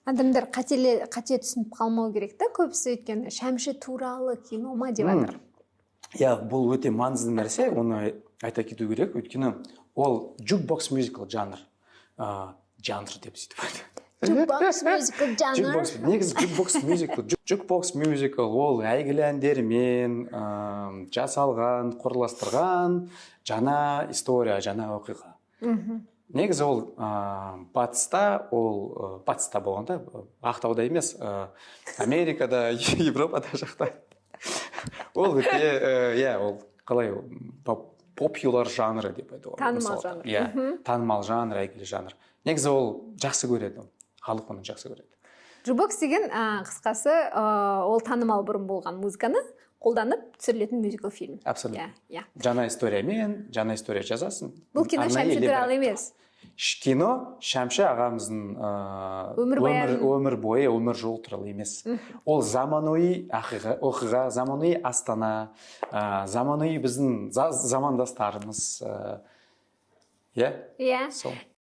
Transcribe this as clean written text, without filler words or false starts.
Адамдар қате түсініп қалмау керек та көбісі, өйткені Шәмші туралы кино ма деп жатыр. Иә, бұл өте маңызды нәрсе, оны айта кету керек, өйткені ол jukebox мюзикл жанр, жанр деп сөйтіп айтады. Jukebox мюзикл жанр. Jukebox, негізі jukebox мюзикл, jukebox мюзикл ол әйгілі әндермен жасалған, құрастырған жаңа история, жаңа оқиға. Негізі ол батыста, ол батыста болғанда Ақтауда емес, Америкада, Европада жақта ол өте иә, ол қалай, popular жанры деп айтуға болады, Танымал мысалға. жанр. Иә, танымал жанр, әйгілі жанр. Негізі ол жақсы көреді, халық оны жақсы көреді. Jukebox деген, қысқасы, ол танымал бұрын болған музыканы қолданып түсірілетін мюзикл фильм. Абсолютно. Иә. Жаңа историямен, жаңа история жазасың. Бұл кино Арнайы Шәмші туралы либретто. емес. Кино Шәмші ағамыздың Өмірбаян. Өмір бойы, өмір жолы туралы емес. Ол заманауи оқиға, заманауи Астана, заманауи біздің замандастарымыз, иә. Иә. Сол.